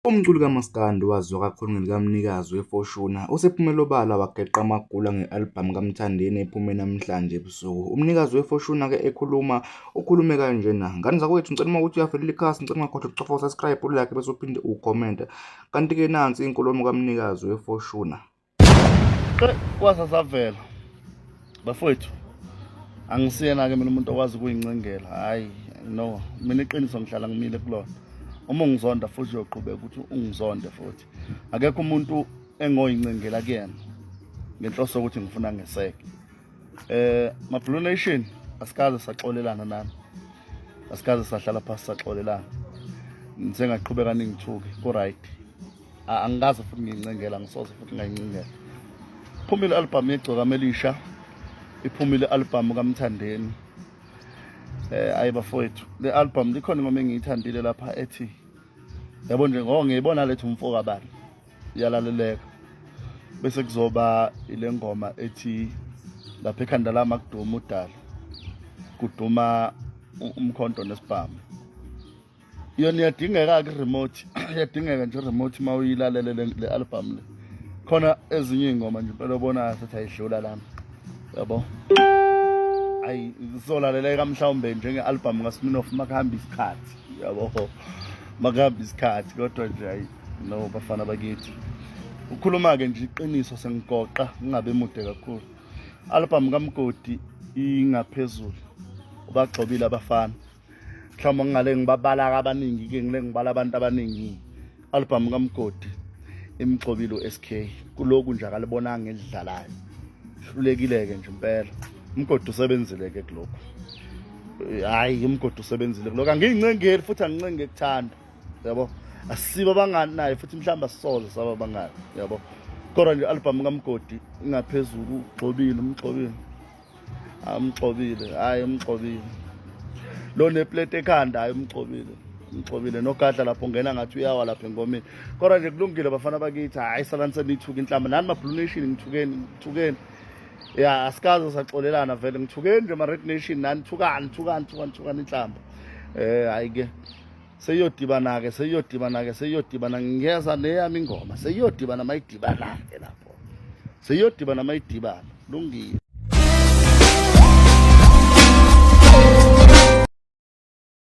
Umculi kaMaskandi owaziwa kakhulu ngelikaMnikazi weFoshuna usephumele obala wageqa amagula nge-albhamu kaMthandeni ephume namhlanje ebusuku. Umnikazi weFoshuna-ke ekhuluma ukhulume kanjena, ngane zakwethu ngicela uma ukuthi uyavelela ikhasi ngicela ungakhohlwa ukucofa u-subscribe ulike bese uphinde ukhomente. Kanti-ke nansi inkulumo kaMnikazi weFoshuna. Kwasa savela bafowethu, angisiyena-ke mina umuntu okwazi ukuyincengela. Hhayi, no, mina iqiniso ngihlala ngimile kulona. Uma ungizonda futhi uyoqhubeka ukuthi ungizonde futhi. Akekho umuntu engoyincengela kuyena ngenhloso yokuthi ngifuna ngeseke. Ma-Blue Nation, asikaze saxolelana nami, asikaze sahlala phasi saxolelana. Ngisengaqhubeka ningithuke, ku-right. Angikaze futhi ngiyincengela, ngisoze futhi ngayincengela. Iphumile album yeGcokama Elisha, iphumile album kaMthandeni. Ayi bafowethu, le album likhona ingoma engiyithandile lapha ethi, yabo nje ngoba ngiyibona lethi umfo kabani iyalaleleka. Bese kuzoba ile ngoma ethi lapha ekhanda lami akuduma udala, kuduma umkhonto nesibhamu. Yona iyadingeka-ke i-remote, iyadingeka nje i-remote uma uyilalele le album le. Khona ezinye iy'ngoma nje impela obonayo sethi ayidlula lana, yabo. Ayi, izolaleleka mhlawumbe njenge-album kaSminoff makuhamba isikhathi, yabo, makuhamba isikhathi. Kodwa nje ayi no, bafana bakithi, ukhuluma-ke nje iqiniso, sengigoqa ngingabe mude kakhulu. Album kaMgodi ingaphezulu, ubagxobile abafana. Mhlawumbe ngingale ngibabala abaningi-ke, ngile ngibala abantu abaningi. Album kaMgodi imgxobile u-SK kuloku nje, akalibonanga elidlalayo, hlulekile-ke nje impela. Umgodi usebenzile-ke kulokhu, hhayi umgodi usebenzile kulokhu. Angiyincengeli futhi angincenge kuthanda, yabo, asibo abangani naye futhi mhlawumbe asisoze saba abangani, yabo. Kodwa nje album kaMgodi ingaphezulu, ugxobile, umgxobile, amxobile, hayi umxobile lo neplate ekhanda, hayi umxobile, umxobile nogadla lapho ungena ngathi uyawa lapha engomeni. Kodwa nje kulungile bafana bakithi, hayi salani senithuka inhlamba nani ma-Blue Nation, ngithukeni, ngithukeni ya, asikaze saxolelana vele. Ngithukeni nje ma-Red Nation nani, thukani, thukani, thukani, thukani inhlamba. Hayi ke seyiyodibana-ke, seyiyodibana-ke, seyiyodibana. Ngiyeza neyami ingoma, seyiyodibana mayidibana-ke lapho, seyiyodibana mayidibana. Lungile.